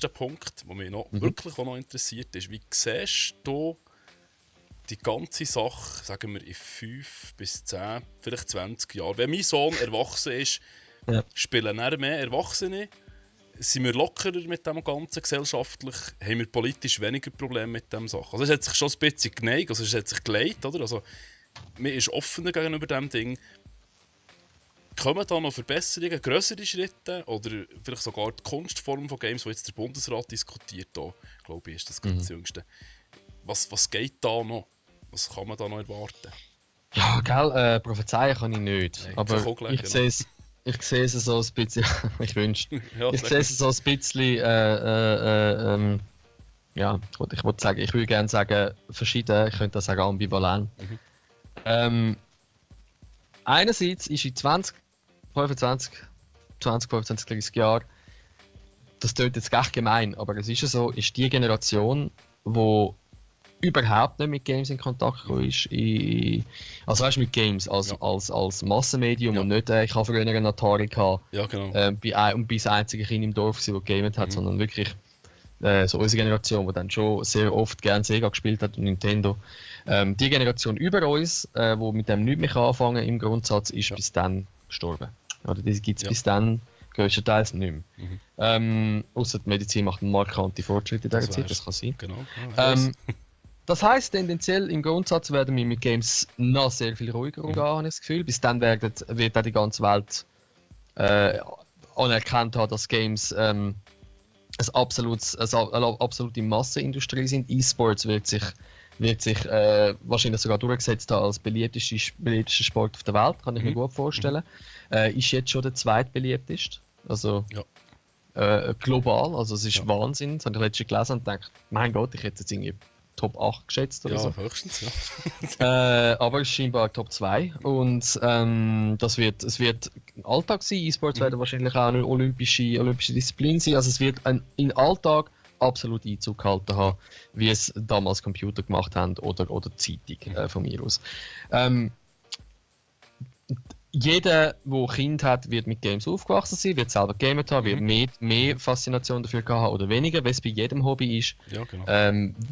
letzter Punkt, der mich wirklich auch noch interessiert, ist, wie siehst du die ganze Sache, sagen wir, in 5 bis 10, vielleicht 20 Jahren? Wenn mein Sohn erwachsen ist, spielen er mehr Erwachsene? Sind wir lockerer mit dem Ganzen gesellschaftlich? Haben wir politisch weniger Probleme mit dem Sachen? Also es hat sich schon ein bisschen geneigt, also es hat sich geleitet, oder? Also man ist offener gegenüber diesem Ding. Kommen da noch Verbesserungen, grössere Schritte oder vielleicht sogar die Kunstform von Games, die jetzt der Bundesrat diskutiert, da, glaube ich, ist das ganz jüngste. Was geht da noch? Was kann man da noch erwarten? Ja, gell, prophezeien kann ich nicht. Nein, aber gleich, ich sehe es so ein bisschen. Ich wünschte. Ja, ich sehe es so ein bisschen. Ja, ich würde gerne sagen, verschieden. Ich könnte auch sagen, ambivalent. Einerseits ist in 20, 25, 30 Jahren, das klingt jetzt echt gemein, aber es ist ja so, ist die Generation, die überhaupt nicht mit Games in Kontakt gekommen ist. Also weißt du, mit Games als Massenmedium und nicht, ich habe früher einen Atari gehabt und bin das einzige Kind im Dorf, das gegamet hat, sondern wirklich so unsere Generation, die dann schon sehr oft gerne Sega gespielt hat und Nintendo. Die Generation über uns, die mit dem nichts mehr anfangen kann, im Grundsatz, ist bis dann gestorben. Oder die gibt es bis dann größtenteils nicht mehr. Ausser die Medizin macht markante Fortschritte in dieser Zeit, das kann sein. Genau. Das heisst, tendenziell im Grundsatz werden wir mit Games noch sehr viel ruhiger umgehen, habe ich das Gefühl. Bis dann wird auch die ganze Welt anerkannt haben, dass Games eine absolute Massenindustrie sind. E-Sports wird sich wahrscheinlich sogar durchgesetzt haben als beliebtester Sport auf der Welt, kann ich mir gut vorstellen. Ist jetzt schon der zweitbeliebteste. Also global, also es ist Wahnsinn. Das habe ich letztens gelesen und gedacht, mein Gott, ich hätte jetzt irgendwie Top 8 geschätzt oder so. Ja, höchstens, ja. Aber es ist scheinbar Top 2 und es wird Alltag sein. E-Sports werden wahrscheinlich auch eine olympische Disziplin sein. Also es wird in Alltag absolut Einzug gehalten haben, wie es damals Computer gemacht haben oder Zeitung von mir aus. Jeder, der Kind hat, wird mit Games aufgewachsen sein, wird selber gamet haben, wird mehr Faszination dafür haben oder weniger, weil es bei jedem Hobby ist. Ja, genau.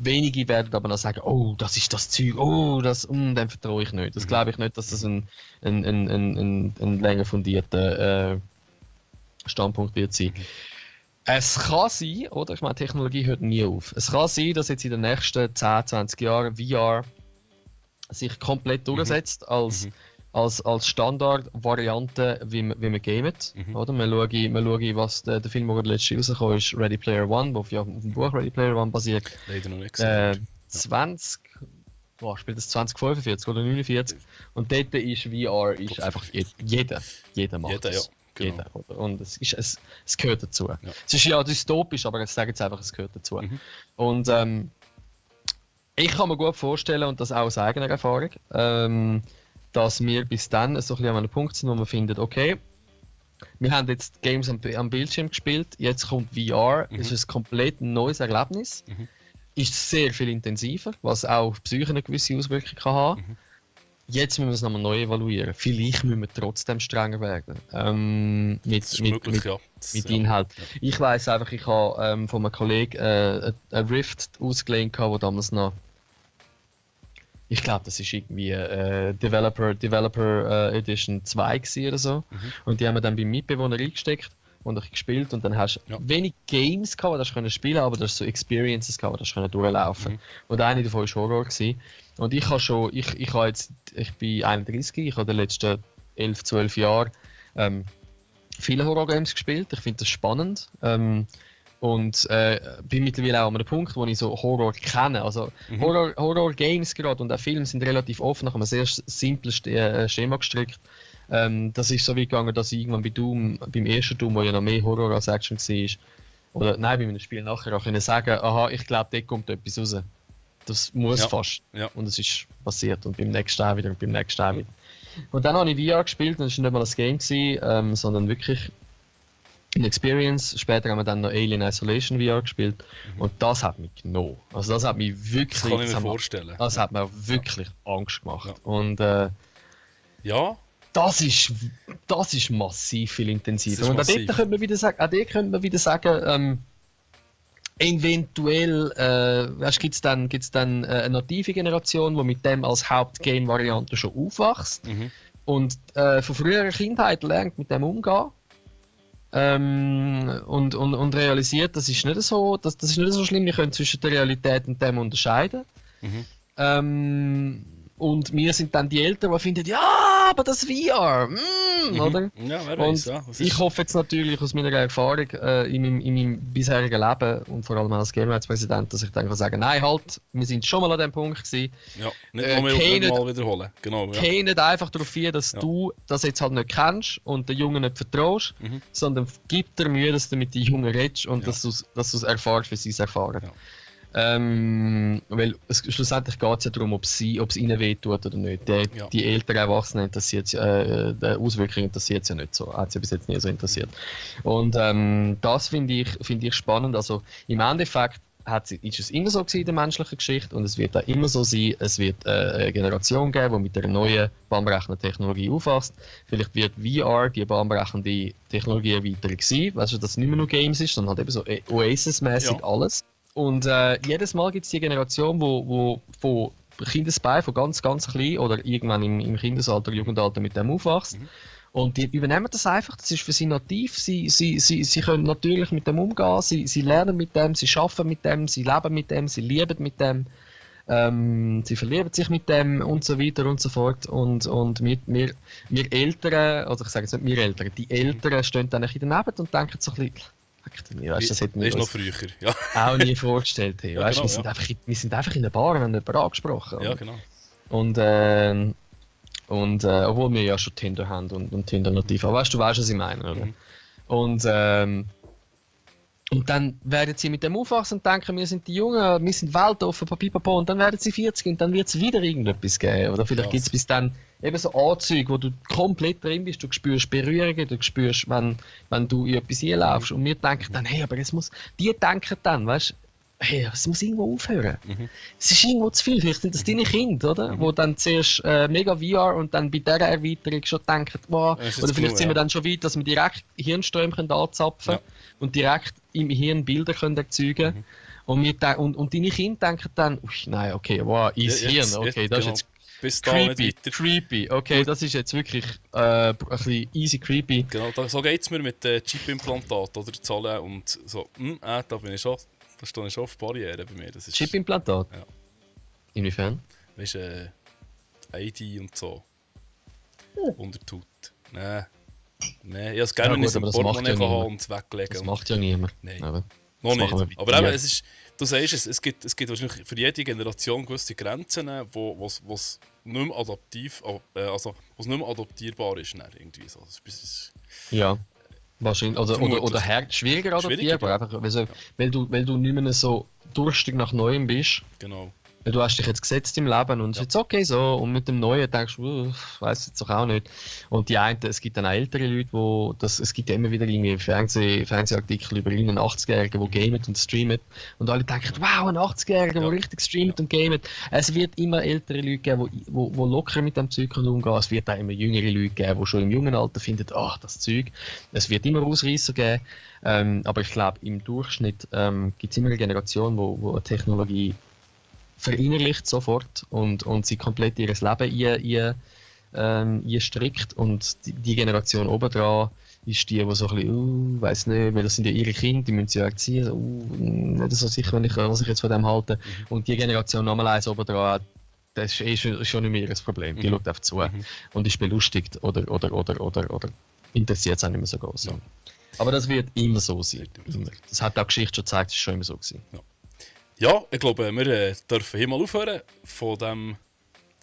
Wenige werden aber noch sagen, oh, das ist das Zeug, oh, dann vertraue ich nicht. Das glaube ich nicht, dass das ein länger fundierter Standpunkt wird sein. Es kann sein, oder? Ich meine, Technologie hört nie auf. Es kann sein, dass jetzt in den nächsten 10, 20 Jahren VR sich komplett durchsetzt als Standardvariante, wie man gamet. Oder? Man schaue, was der Film, der letztes rausgekommen ist, Ready Player One, der auf dem Buch Ready Player One basiert. Leider noch nicht gesehen. 20, spielt das 2045 oder 49? Und dort ist VR einfach jeder macht es. Genau. Jeder, oder? Und es gehört dazu. Ja. Es ist ja dystopisch, aber ich sage jetzt einfach, es gehört dazu. Und ich kann mir gut vorstellen, und das auch aus eigener Erfahrung, dass wir bis dann so ein bisschen an einem Punkt sind, wo man findet, okay, wir haben jetzt Games am Bildschirm gespielt, jetzt kommt VR, es ist ein komplett neues Erlebnis, ist sehr viel intensiver, was auch auf die Psyche eine gewisse Auswirkung kann haben. Jetzt müssen wir es nochmal neu evaluieren. Vielleicht müssen wir trotzdem strenger werden. Mit Inhalt. Ja. Ich weiss einfach, ich habe von einem Kollegen einen Rift ausgelehnt, der damals noch. Ich glaube, das ist irgendwie Developer Edition 2 oder so. Und die haben wir dann beim Mitbewohner eingesteckt und ich gespielt. Und dann hast du wenig Games gehabt, die du spielen konntest, aber du hast so Experiences gehabt, die du durchlaufen. Und eine davon war Horror gewesen. Und ich bin 31, ich habe in den letzten 11, 12 Jahren viele Horror-Games gespielt. Ich finde das spannend. Und bin mittlerweile auch an einem Punkt, wo ich so Horror kenne. Also Horror-Games gerade und auch Filme sind relativ oft nach einem sehr simplen Schema gestrickt. Das ist so weit gegangen, dass ich irgendwann beim ersten Doom, wo ja noch mehr Horror als Action war, oder nein, bei einem Spiel nachher auch können sagen, aha, ich glaube, dort kommt etwas raus. Das muss fast. Ja. Und es ist passiert. Und beim nächsten auch wieder und beim nächsten auch wieder. Und dann habe ich VR gespielt und es war nicht mal ein Game gewesen, sondern wirklich eine Experience. Später haben wir dann noch Alien Isolation VR gespielt und das hat mich genommen. Also das hat mich wirklich... Das kann ich mir vorstellen. Das hat mir wirklich Angst gemacht. Ja. Und das ist massiv viel intensiver. Und auch dort könnte man wieder sagen, eventuell gibt es dann eine native Generation, die mit dem als Hauptgame-Variante schon aufwächst und von früherer Kindheit lernt mit dem umgehen. Und realisiert, das ist nicht so schlimm, wir können zwischen der Realität und dem unterscheiden. Und wir sind dann die Eltern, die finden, ja, aber das VR, oder? Ja, wer weiß, ja. Ich hoffe jetzt natürlich aus meiner Erfahrung in meinem bisherigen Leben und vor allem als Gameratspräsident, dass ich dann kann sagen, nein, halt, wir sind schon mal an dem Punkt gewesen. Ja, nicht mal wiederholen. Genau, ja. Geh nicht einfach darauf hin, dass du das jetzt halt nicht kennst und den Jungen nicht vertraust, sondern gib dir Mühe, dass du mit den Jungen redest und dass du es erfährst, wie sie es erfahren. Ja. Weil schlussendlich geht es ja darum, ob es ihnen wehtut oder nicht. Die älteren Erwachsenen interessiert die Auswirkungen interessiert es ja nicht so. Hat sie bis jetzt nie so interessiert. Und das finde ich spannend. Also im Endeffekt ist es immer so gewesen in der menschlichen Geschichte und es wird auch immer so sein, es wird eine Generation geben, die mit einer neuen bahnbrechenden aufwächst. Vielleicht wird VR die bahnbrechende Technologie erweitert sein, weißt du, dass es nicht mehr nur Games ist, sondern halt eben so Oasis-mäßig alles. Und jedes Mal gibt es die Generation, wo von Kindesbein, von ganz, ganz klein oder irgendwann im Kindesalter, Jugendalter mit dem aufwächst. Und die übernehmen das einfach, das ist für sie nativ, sie können natürlich mit dem umgehen, sie lernen mit dem, sie arbeiten mit dem, sie leben mit dem, sie lieben mit dem, sie verlieben sich mit dem und so weiter und so fort. Und wir Eltern, also ich sage jetzt nicht wir Eltern, die Eltern stehen dann ein bisschen daneben und denken so ein bisschen, das hätten wir noch früher, ja. auch nie vorgestellt. Hey. Ja, Weißt, genau, wir sind einfach in der Bar und haben jemanden angesprochen. Ja, genau. Und obwohl wir ja schon Tinder haben und Tinder nativ, aber du weißt, was ich meine, oder? Und dann werden sie mit dem aufwachsen und denken, wir sind die Jungen, wir sind weltoffen, papipapo, und dann werden sie 40 und dann wird es wieder irgendetwas geben. Oder vielleicht gibt es bis dann eben so Anzüge, wo du komplett drin bist, du spürst Berührungen, du spürst, wenn du in etwas hinlaufst. Und wir denken dann, hey, aber die denken dann, weißt du, hey, es muss irgendwo aufhören. Es ist irgendwo zu viel. Vielleicht sind das deine Kinder, oder? Wo dann zuerst mega VR und dann bei dieser Erweiterung schon denken, wow, oder vielleicht genug, sind wir dann schon weit, dass wir direkt Hirnströme anzapfen und direkt im Hirn Bilder können erzeugen und deine Kinder denken dann, nein, okay, wow, ins Hirn, okay, das ist jetzt bis da creepy, okay, das ist jetzt wirklich ein bisschen easy creepy. Genau, so geht es mir mit Chip-Implantat oder Zahlen und so, da bin ich schon. Da stehe ich schon auf Barrieren bei mir. Chip-Implantat? Ja. Inwiefern? Weißt du, ID und so. Untertut. Nein. Ich habe es gerne, wenn ich es im Portemonnaie haben und es weglegen. Das macht ja niemand. Nein. Noch nicht. Aber eben, du sagst es gibt wahrscheinlich für jede Generation gewisse Grenzen, wo es nicht mehr nicht mehr adoptierbar ist. Irgendwie so. Ja. Wahrscheinlich, oder schwieriger adaptierbar, einfach, weil du nicht mehr so durstig nach Neuem bist. Genau. Du hast dich jetzt gesetzt im Leben und es ist jetzt okay so. Und mit dem Neuen denkst du, ich weiss jetzt doch auch nicht. Und die einen, es gibt dann auch ältere Leute, es gibt ja immer wieder irgendwie Fernsehartikel über einen 80-Jährigen, die gamet und streamet. Und alle denken, wow, ein 80-Jähriger, der richtig streamt und gamet. Es wird immer ältere Leute geben, die locker mit dem Zeug umgehen können. Es wird auch immer jüngere Leute geben, die schon im jungen Alter finden, ach, das Zeug. Es wird immer Ausreißer geben. Aber ich glaube, im Durchschnitt gibt es immer eine Generation, wo eine Technologie verinnerlicht sofort und sie komplett ihr Leben strickt und die Generation obendran ist die so ein bisschen, weiss nicht, weil das sind ja ihre Kinder, die müssen sie ja erziehen, nicht so sicher, was ich jetzt von dem halte. Und die Generation nochmal eins obendran, das ist schon nicht mehr ihr Problem, die schaut einfach zu und ist belustigt oder interessiert es auch nicht mehr so groß. Ja. Aber das wird immer so sein. Immer. Das hat auch die Geschichte schon gezeigt, es ist schon immer so gewesen. Ja, ich glaube, wir dürfen hier mal aufhören. Von diesem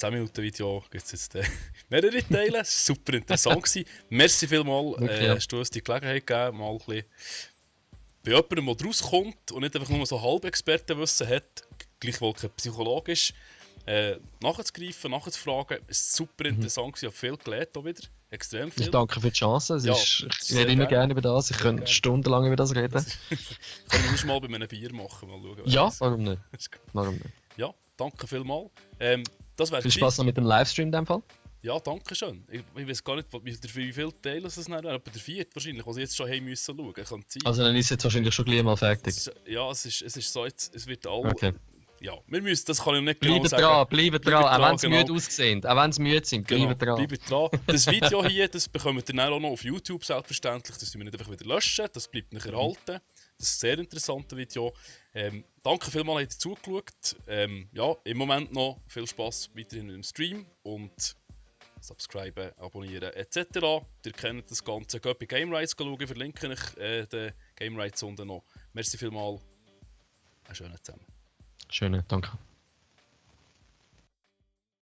10-Minuten-Video gibt es jetzt mehrere Teile. Es war super interessant. Merci vielmals, hast du uns die Gelegenheit gegeben, mal ein bisschen bei jemandem, der rauskommt und nicht einfach nur so Halbexpertenwissen hat, gleichwohl kein psychologisch, nachzugreifen, nachzufragen. Es war super interessant, ich habe viel gelernt auch wieder. Extrem viel. Ich danke für die Chance. Ich rede immer gerne über das. Ich könnte stundenlang über das reden. Können wir das mal bei einem Bier machen? Mal schauen, ja, warum nicht? Ja, danke vielmals. Das viel Spaß noch mit dem Livestream in dem Fall. Ja, danke schön. Ich weiß gar nicht, wie viele Teile es dann wäre. Etwa der 4. wahrscheinlich, was ich jetzt schon haben müssen schauen. Kann sein. Also dann ist es jetzt wahrscheinlich schon gleich mal fertig. Ja, es ist so, es wird all... Okay. Ja, wir müssen, das kann ich nicht genau Bleibt sagen. dran, bleibt dran, auch wenn sie genau. müde aussehen. Auch wenn sie müde sind, bleibt dran. Bleibt dran. Das Video hier, das bekommt ihr dann auch noch auf YouTube selbstverständlich. Das tun wir nicht einfach wieder löschen, das bleibt nicht erhalten. Das ist ein sehr interessantes Video. Danke vielmals, dass ihr zugeschaut. Ja, im Moment noch viel Spass weiterhin im Stream und subscriben, abonnieren etc. Ihr kennt das Ganze. Geht bei Game Rights schauen, verlinke ich den Game Rights unten noch. Merci vielmals. Einen schönen zusammen. Schöne, danke.